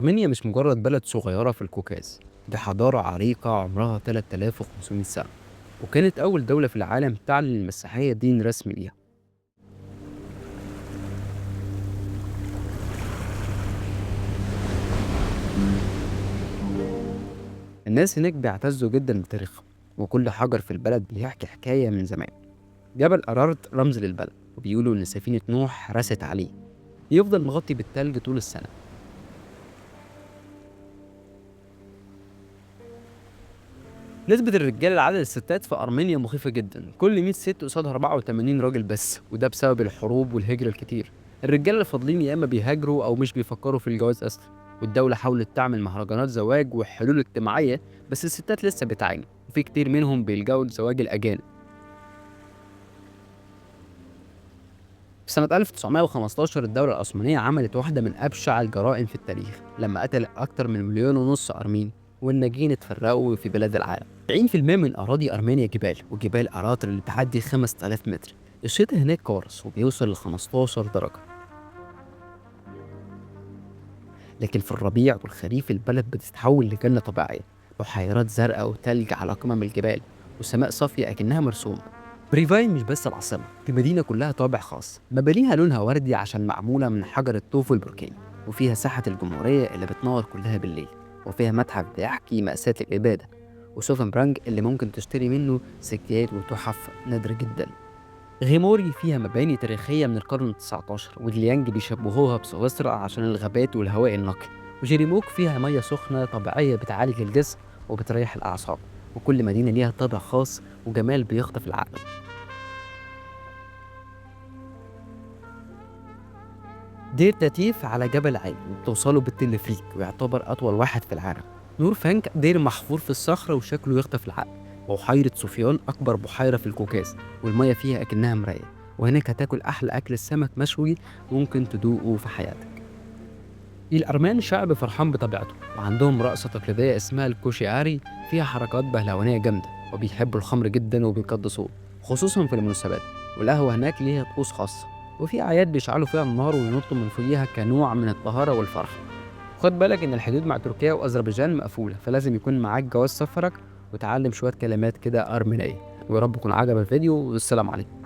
أرمينيا مش مجرد بلد صغيرة في الكوكاز، دي حضارة عريقة عمرها 3500 سنة، وكانت أول دولة في العالم تعلن المسيحية دين رسمي ليها. الناس هناك بيعتزوا جدا بتاريخهم، وكل حجر في البلد بيحكي حكاية من زمان. جبل أرارت رمز للبلد، وبيقولوا إن سفينة نوح رست عليه، يفضل مغطي بالتلج طول السنة. نسبة الرجالة لعدد الستات في أرمينيا مخيفة جدا، كل 100 ست قصادها 84 راجل بس، وده بسبب الحروب والهجرة الكتير. الرجالة اللي فاضلين يا إما بيهاجروا أو مش بيفكروا في الجواز أصلا، والدولة حاولت تعمل مهرجانات زواج وحلول اجتماعية، بس الستات لسه بتعاني، وفي كتير منهم بيلجأوا لزواج الأجانب. في سنة 1915 الدولة العثمانية عملت واحدة من أبشع الجرائم في التاريخ لما قتلت أكتر من 1.5 مليون أرميني، والناجين اتفرقوا في بلاد العالم. 90% من أراضي أرمينيا جبال، وجبال أراتر اللي بتعدي 5000 متر. الشتاء هناك قارس وبيوصل ل 15 درجة، لكن في الربيع والخريف البلد بتتحول لجنة طبيعية، بحيرات زرقاء وتلج على قمم الجبال، وسماء صافية أكنها مرسومة. بريفاين مش بس العاصمة، دي مدينة كلها طابع خاص، مبانيها لونها وردي عشان معمولة من حجر الطوف البركاني، وفيها ساحة الجمهورية اللي بتنور كلها بالليل، وفيها متحف بيحكي مأساة الإبادة، وسوفنبرانج اللي ممكن تشتري منه سجاد وتحف نادرة جدا. غيموري فيها مباني تاريخية من القرن ال19، ودليانج بيشبهوها بسويسرا عشان الغابات والهواء النقي، وجيريموك فيها مية سخنة طبيعية بتعالج الجسم وبتريح الأعصاب. وكل مدينة ليها طابع خاص وجمال بيخطف العقل. دير تاتيف على جبل عالي وبتوصله بالتلفريك، ويعتبر أطول واحد في العالم. نور فانك دير محفور في الصخرة وشكله يخطف العقل. بحيرة سفيان أكبر بحيرة في الكوكاز، والمية فيها أكنها مراية، وهناك هتاكل أحلى أكل السمك مشوي ممكن تدوقه في حياتك. الأرمان شعب فرحان بطبيعته، وعندهم رقصة تقليدية اسمها الكوشياري فيها حركات بهلوانية جامدة، وبيحبوا الخمر جدا وبيقدسوه خصوصا في المناسبات، والقهوة هناك ليها طقوس خاصة، وفي أعياد بيشعلوا فيها النار وينطوا من فوقيها كنوع من الطهارة والفرح. خد بالك إن الحدود مع تركيا وأذربيجان مقفولة، فلازم يكون معاك جواز سفرك وتعلم شوية كلمات كده أرمينية. ويا رب يكون عجب الفيديو، والسلام عليكم.